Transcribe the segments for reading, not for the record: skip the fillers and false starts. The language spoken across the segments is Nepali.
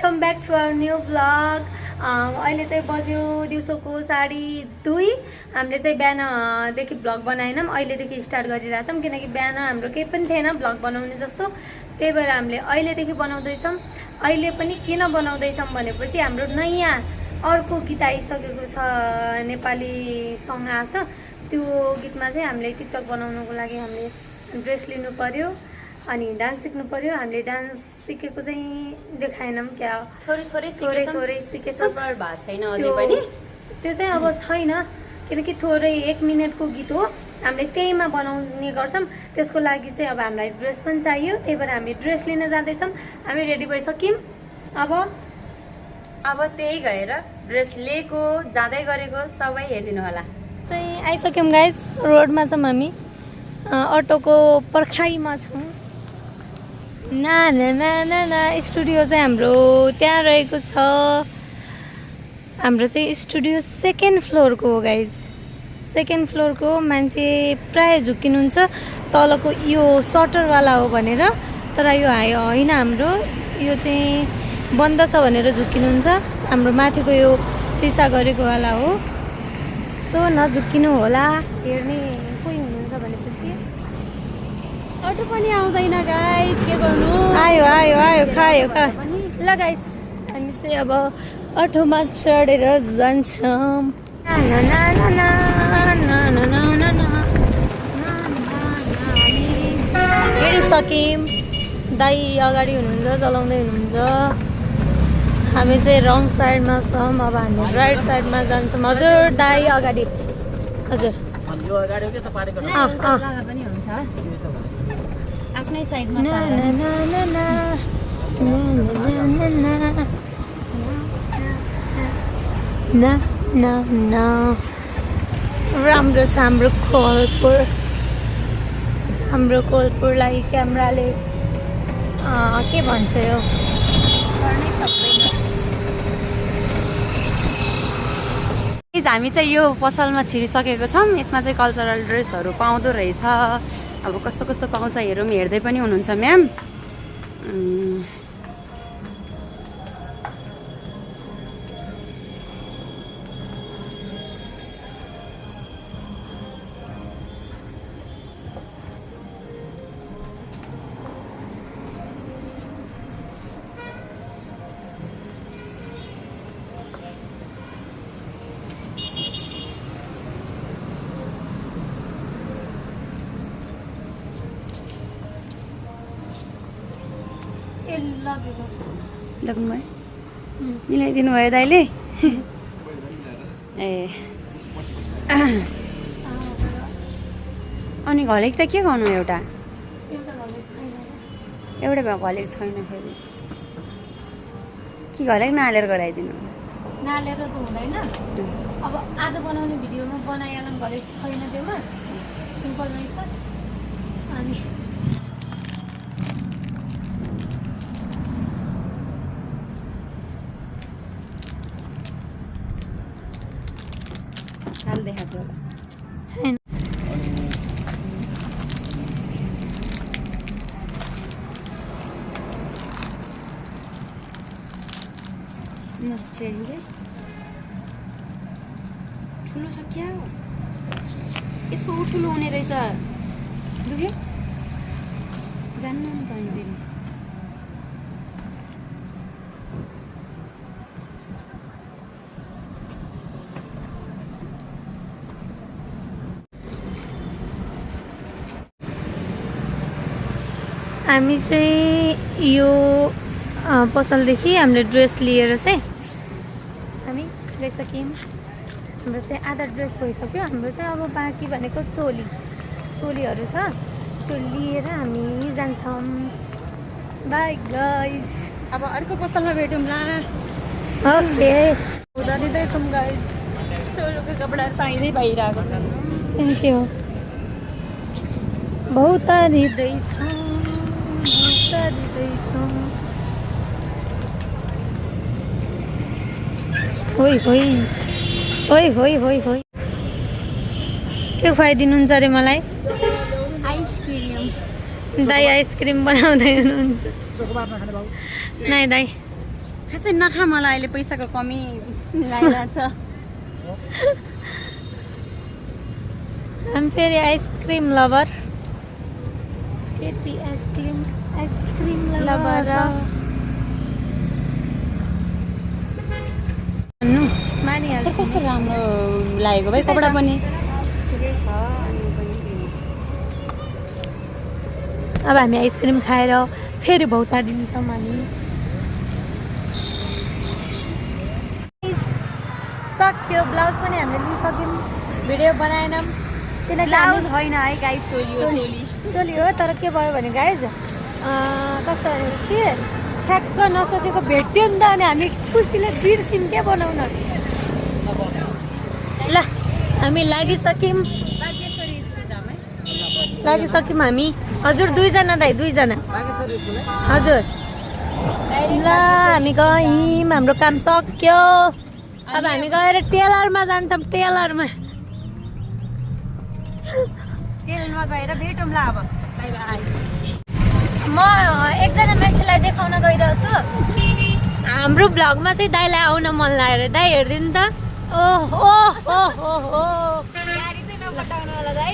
Welcome back to our new blog. अहिले चाहिँ बज्यो दिउँसोको 2:30। हामीले चाहिँ बिहानदेखि ब्लग बनाएनौँ, अहिलेदेखि स्टार्ट गरिरहेछौँ किनकि बिहान हाम्रो केही पनि थिएन ब्लग बनाउने जस्तो। त्यही भएर हामीले अहिलेदेखि बनाउँदैछौँ। अहिले पनि किन बनाउँदैछौँ भनेपछि हाम्रो नयाँ अर्को गीत आइसकेको छ, नेपाली सङ आएको छ। त्यो गीतमा चाहिँ हामीले टिकटक बनाउनको लागि हामीले ड्रेस लिनु पर्यो अनि डान्स सिक्नु पर्यो। हामीले डान्स सिकेको चाहिँ देखाएनौँ क्या, थोरै सिकेछौँ। त्यो चाहिँ अब छैन किनकि थोरै 1 मिनटको गीत हो, हामीले त्यहीमा बनाउने गर्छौँ। त्यसको लागि चाहिँ अब हामीलाई ड्रेस पनि चाहियो, त्यही भएर हामी ड्रेस लिन जाँदैछौँ। हामी रेडी भइसक्यौँ। अब त्यही गएर ड्रेस लिएको जाँदै गरेको सबै हेरिदिनु होला। चाहिँ आइसक्यौँ गाइस, रोडमा छौँ हामी, अटोको पर्खाइमा छौँ। ना ना ना ना ना स्टुडियो चाहिँ हाम्रो त्यहाँ रहेको छ। हाम्रो चाहिँ स्टुडियो 2nd फ्लोरको हो गाइज। 2nd फ्लोरको मान्छे प्राय झुक्किनुहुन्छ तलको यो सटरवाला हो भनेर, तर यो होइन, हाम्रो यो चाहिँ बन्द छ भनेर झुक्किनुहुन्छ। हाम्रो माथिको यो सिसा गरेको वाला हो, सो नझुक्किनु होला। हेर्ने कोही हुनुहुन्छ भनेपछि अटो पनि आउँदैन गाइस, के गर्नु। आयो आयो आयो खायो खा ल गाइस, हामी चाहिँ अब अटोमा चढेर जान्छौँ। हामी हिँडिसक्यौँ। दाइ अगाडि हुनुहुन्छ, चलाउँदै हुनुहुन्छ। हामी चाहिँ रङ साइडमा छौँ, अब हामी राइट साइडमा जान्छौँ। हजुर दाइ अगाडि, हजुर आफ्नै साइडमा राम्रो छ हाम्रो कोलपुर। हाम्रो कोलपुरलाई क्यामेराले के भन्छ यो गर्नै सक्दैन। हामी चाहिँ यो पसलमा छिरिसकेको छौँ। यसमा चाहिँ कल्चरल ड्रेसहरू पाउँदो रहेछ। अब कस्तो कस्तो पाउँछ हेरौँ। हेर्दै पनि हुनुहुन्छ म्याम। देख्नु भयो, मिलाइदिनु भयो दाइले। ए अनि घलेक चाहिँ के गर्नु? एउटा भयो, घलेक छैन फेरि कि घलेक नालेर गराइदिनु? नालेर त हुँदैन। अब आज बनाउने भिडियोमा बनाइहालौँ, घलेक छैन त्योमा, सिम्पलमै छ। अनि देखाएको छैन। चेन्ज ठुलो छ क्या हो? यसको ठुलो हुने रहेछ। दुख्यो जान्न नि त अनि फेरि। हामी चाहिँ यो पसलदेखि हामीले ड्रेस लिएर चाहिँ हामी ल्याइसक्यौँ। हाम्रो चाहिँ आधा ड्रेस भइसक्यो। हाम्रो चाहिँ अब बाँकी भनेको चोलीहरू छ, त्यो लिएर हामी जान्छौँ। बाई गाइज, अब अर्को पसलमा भेटौँला। ओके, जाँदैछौँ गाइज। चोलोको कपडाहरू पाइँदै भइरहेको छ। Thank you. बहुत हृदयछौँ। होइ के खुवाइदिनुहुन्छ अरे मलाई? आइसक्रिम। दाइ आइसक्रिम बनाउँदै हुनुहुन्छ। नाइ दाइ खासै नखा मलाई अहिले पैसाको कमी लागिरहेछ हामी फेरि आइसक्रिम लभर केटी आइसक्रिम लभर मानिहाल्छ कस्तो राम्रो लागेको भाइ कपडा पनि ठिकै छ अब हामी आइसक्रिम खाएर फेरि भौता दिन्छौँ हामी सक्यो ब्लाउज पनि हामीले लिइसक्यौँ भिडियो बनाएनौँ किनकि ब्लाउज होइन है गाइड चोली चोली हो तर के भयो भने गाइज कस्तो भनेपछि ठ्याक्क नसोचेको भेट्यो नि त अनि हामी खुसीले बिर्सिम के बनाउन ल हामी लागिसक्यौँ हामी हजुर दुईजना दाइ दुईजना हजुर ल हामी गयौँ हाम्रो काम सक्यो अब हामी गएर टेलरमा जान्छौँ टेलरमा गएर भेटौँला अब म एकजना मान्छेलाई देखाउन गइरहेको छु हाम्रो भ्लगमा चाहिँ दाइलाई आउन मन लागेर दाइ हेरिदिनु त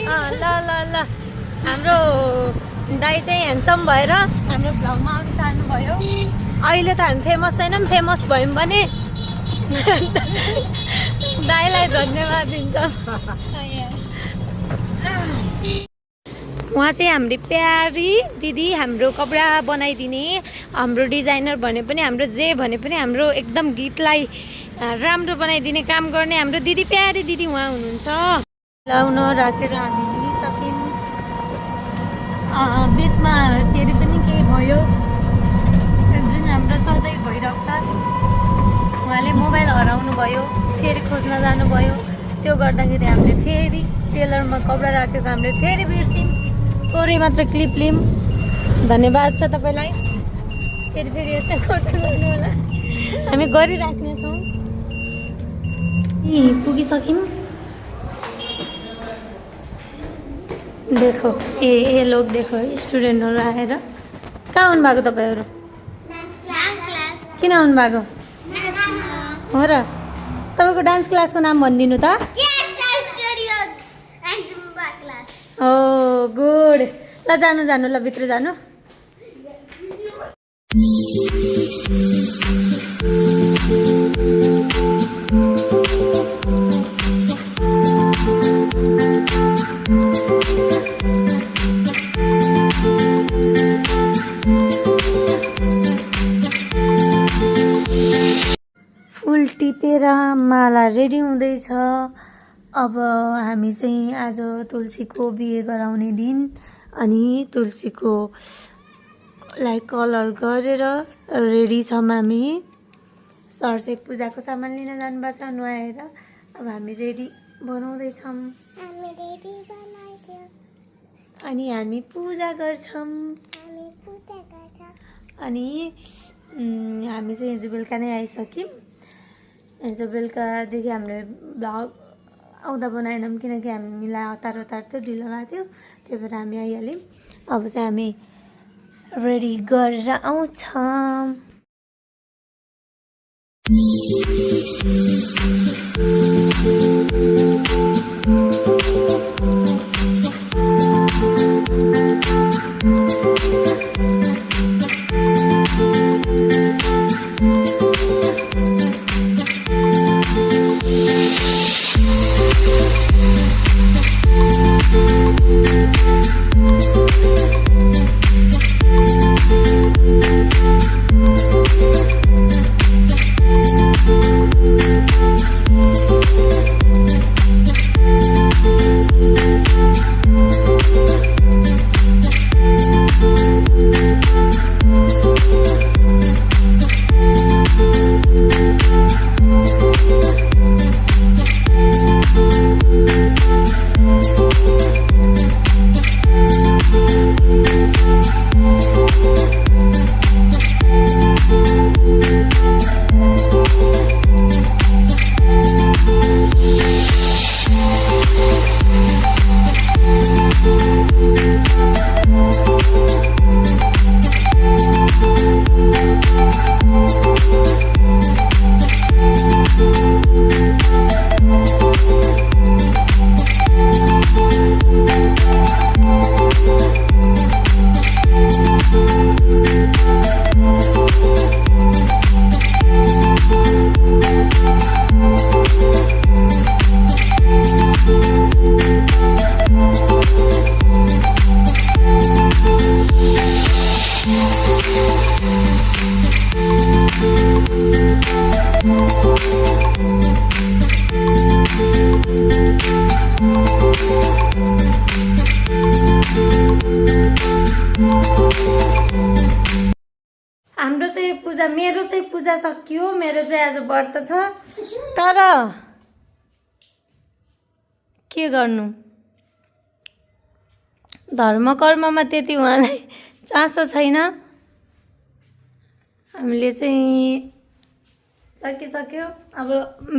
ल ल ल हाम्रो दाइ चाहिँ ह्यान्डसम भएर हाम्रो भ्लगमा आउनु चाहनुभयो अहिले त हामी फेमस छैनौँ फेमस भयौँ भने दाइलाई धन्यवाद दिन्छौँ उहाँ चाहिँ हाम्रो प्यारी दिदी हाम्रो कपडा बनाइदिने हाम्रो डिजाइनर भने पनि हाम्रो जे भने पनि हाम्रो एकदम गीतलाई राम्रो बनाइदिने काम गर्ने हाम्रो दिदी प्यारी दिदी उहाँ हुनुहुन्छ लाउन राखेर हामी लिइसक्यौँ बिचमा फेरि पनि केही भयो जुन हाम्रो सधैँ भइरहेको छ उहाँले मोबाइल हराउनु भयो फेरि खोज्न जानुभयो त्यो गर्दाखेरि हामीले फेरि टेलरमा कपडा राखेको हामीले फेरि बिर्स्यौँ थोरै मात्र क्लिप लियौँ धन्यवाद छ तपाईँलाई फेरि फेरि यस्तै गर्दै गर्नु होला हामी गरिराख्नेछौँ पुगिसक्यौँ देखो ए लोग देखो स्टुडेन्टहरू आएर कहाँ आउनु भएको तपाईँहरू किन आउनु भएको हो र तपाईँको डान्स क्लासको नाम भनिदिनु त हो गुड ल जानु जानु ल भित्र जानु फुल टिपेर माला रेडी हुँदैछ अब हामी चाहिँ आज तुलसीको बिहे गराउने दिन अनि तुलसीको लाई कलर गरेर रेडी छौँ हामी सर चाहिँ पूजाको सामान लिन जानुभएको छ नुहाएर अब हामी रेडी बनाउँदैछौँ अनि हामी पूजा गर्छौँ अनि हामी चाहिँ हिजो बेलुका नै आइसक्यौँ हिजो बेलुकादेखि हामीले भ्लग आउँदा बनाएनौँ किनकि हामीलाई हतार थियो ढिलो भएको थियो त्यही भएर हामी आइहाल्यौँ अब चाहिँ हामी रेडी गरेर आउँछौँ हाम्रो चाहिँ पूजा मेरो चाहिँ पूजा सकियो मेरो चाहिँ आज व्रत छ तर के गर्नु धर्म कर्ममा त्यति उहाँलाई चासो छैन हामीले चाहिँ सकिसक्यो अब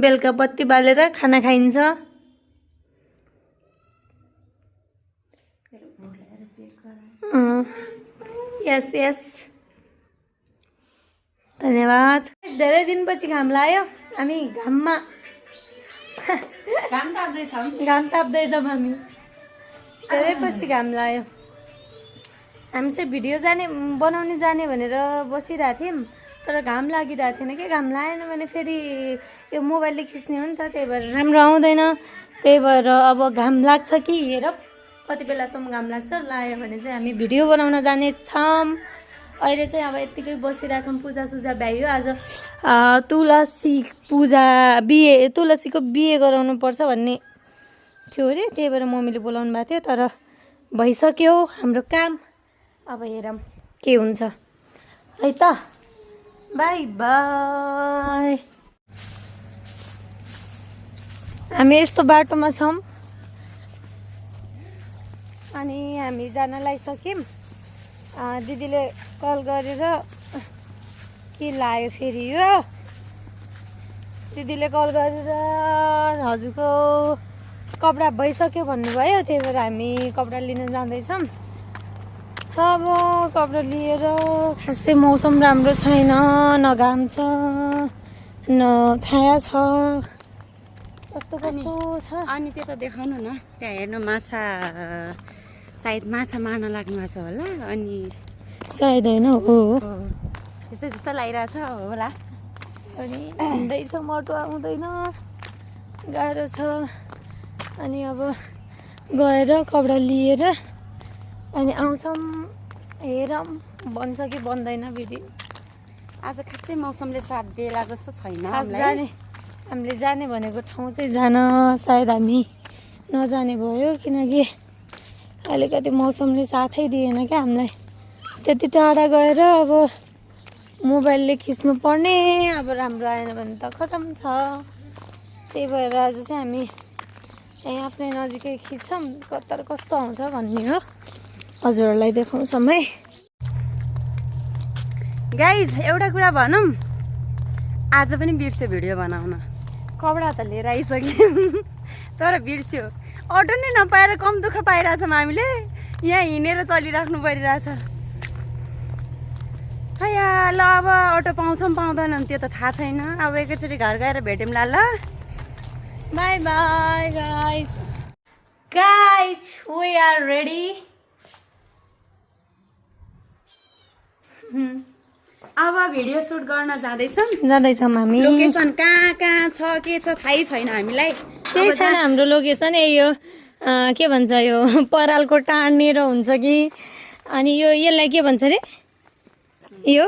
बेलुका बत्ती बालेर खाना खाइन्छ यस यस धन्यवाद धेरै दिनपछि घाम लाग्यो हामी घाममा घाम ताप्दैछौँ हामी धेरै पछि घाम लाग्यो हामी चाहिँ भिडियो बनाउने जाने भनेर बसिरहेको थियौँ तर घाम लागिरहेको थिएन कि घाम लागेन भने फेरि यो मोबाइलले खिच्ने हो नि त त्यही भएर राम्रो आउँदैन त्यही भएर अब घाम लाग्छ कि हेर कति बेलासम्म घाम लाग्छ लाग्यो भने चाहिँ हामी भिडियो बनाउन जानेछौँ अहिले चाहिँ अब यत्तिकै बसिरहेछौँ पूजासुजा भ्यायो आज तुलसी पूजा तुलसीको बिहे गराउनु पर्छ भन्ने थियो अरे त्यही भएर मम्मीले बोलाउनु भएको थियो तर भइसक्यो हाम्रो काम अब हेरौँ के हुन्छ है त बाई बाई हामी यस्तो बाटोमा छौँ अनि हामी जान लागिसक्यौँ दिदीले कल गरेर के लाग्यो फेरि यो दिदीले कल गरेर हजुरको कपडा भइसक्यो भन्नुभयो त्यही भएर हामी कपडा लिन जाँदैछौँ अब कपडा लिएर खासै मौसम राम्रो छैन न घाम छ न छाया छ कस्तो कस्तो छ अनि त्यता देखाउनु न त्यहाँ हेर्नु माछा सायद माछा मार्न लाग्नु भएको छ होला अनि सायद होइन हो त्यस्तै जस्तो लागिरहेछ होला अनि हिँड्दैछ मोटो आउँदैन गाह्रो छ अनि अब गएर कपडा लिएर अनि आउँछौँ हेरौँ बन्छ कि बन्दैन भिडियो आज खासै मौसमले साथ दिएला जस्तो छैन हामीले जाने भनेको ठाउँ चाहिँ जान सायद हामी नजाने भयो किनकि अलिकति मौसमले साथै दिएन क्या हामीलाई त्यति टाढा गएर अब मोबाइलले खिच्नु पर्ने अब राम्रो आएन भने त खतम छ त्यही भएर आज चाहिँ हामी यहाँ आफ्नै नजिकै खिच्छौँ कता कस्तो आउँछ भन्ने हो हजुरहरूलाई देखाउँछौँ है गाइज एउटा कुरा भनौँ आज पनि बिर्स्यो भिडियो बनाउन कपडा त लिएर आइसक्यौँ तर बिर्स्यो अटो नै नपाएर कम दुःख पाइरहेछौँ हामीले यहाँ हिँडेर चलिराख्नु परिरहेछ या ल अब अटो पाउँछौँ पाउँदैनौँ त्यो त थाहा छैन अब एकैचोटि घर गएर भेटौँला ल bye bye guys we are ready अब भिडियो सुट गर्न जाँदैछौँ हामी लोकेसन कहाँ कहाँ छ के छ थाहै छैन हामीलाई त्यही छैन हाम्रो लोकेसन यो के भन्छ यो परालको टाढ्नेर हुन्छ कि अनि यसलाई के भन्छ अरे यो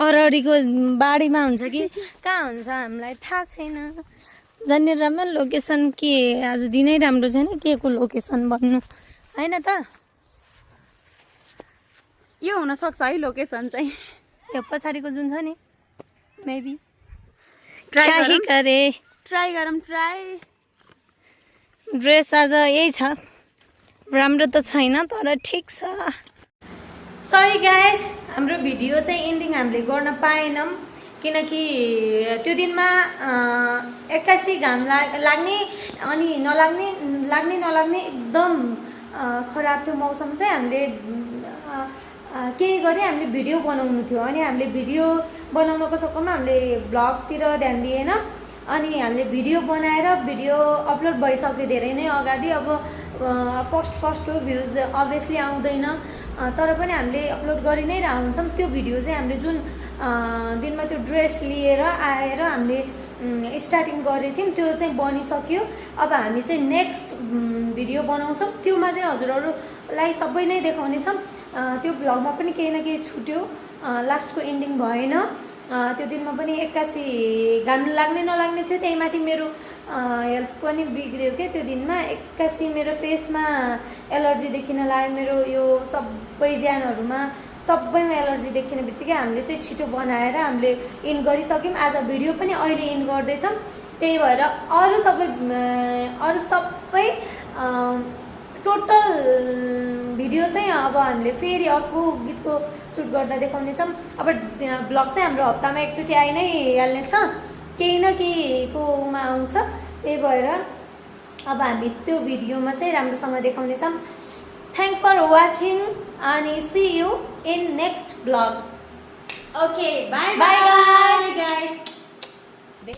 अरडीको बारीमा हुन्छ कि कहाँ हुन्छ हामीलाई थाहा छैन जान्ने राम्रो लोकेसन के आज दिनै राम्रो छैन के को लोकेसन भन्नु होइन त यो हुनसक्छ है लोकेसन चाहिँ यो पछाडिको जुन छ नि मेबी ट्राई गरौँ ड्रेस आज यही छ राम्रो त छैन तर ठिक छ सरी गाइस हाम्रो भिडियो चाहिँ एन्डिङ हामीले गर्न पाएनौँ किनकि त्यो दिनमा 81 घाम लाग्ने अनि लाग्ने नलाग्ने एकदम खराब थियो मौसम चाहिँ हामीले केही गरी हामीले भिडियो बनाउनु थियो अनि हामीले भिडियो बनाउनको चक्करमा हामीले ब्लगतिर ध्यान दिएन अनि हामीले भिडियो बनाएर भिडियो अपलोड भइसक्यो धेरै नै अगाडि अब फर्स्ट हो भ्युज अभियसली आउँदैन तर पनि हामीले अपलोड गरि नै रहन्छौँ त्यो भिडियो चाहिँ हामीले जुन दिनमा त्यो ड्रेस लिएर आएर हामीले स्टार्टिङ गरेको थियौँ त्यो चाहिँ बनिसक्यो अब हामी चाहिँ नेक्स्ट भिडियो बनाउँछौँ त्योमा चाहिँ हजुरहरूलाई सबै नै देखाउनेछौँ त्यो भ्लगमा पनि केही न केही छुट्यो लास्टको एन्डिङ भएन त्यो दिनमा पनि 81 घाम लाग्ने नलाग्ने थियो त्यही माथि मेरो हेल्थ पनि बिग्रियो क्या त्यो दिनमा 81 मेरो फेसमा एलर्जी देखिन लाग्यो मेरो यो सबै ज्यानहरूमा सबैमा एलर्जी देखिने बित्तिकै हामीले चाहिँ छिटो बनाएर हामीले इन गरिसक्यौँ। आज भिडियो पनि अहिले इन गर्दैछौँ। त्यही भएर अरू सबै टोटल भिडियो चाहिँ अब हामीले फेरि अर्को गीतको सुट गर्दा देखाउनेछौँ। अब ब्लग चाहिँ हाम्रो हप्तामा एकचोटि आइ नै हाल्नेछ, केही न केहीकोमा आउँछ। त्यही भएर अब हामी त्यो भिडियोमा चाहिँ राम्रोसँग देखाउनेछौँ। थ्याङ्क फर वाचिङ अनि see you in next blog. Okay bye Bye, guys. Guys.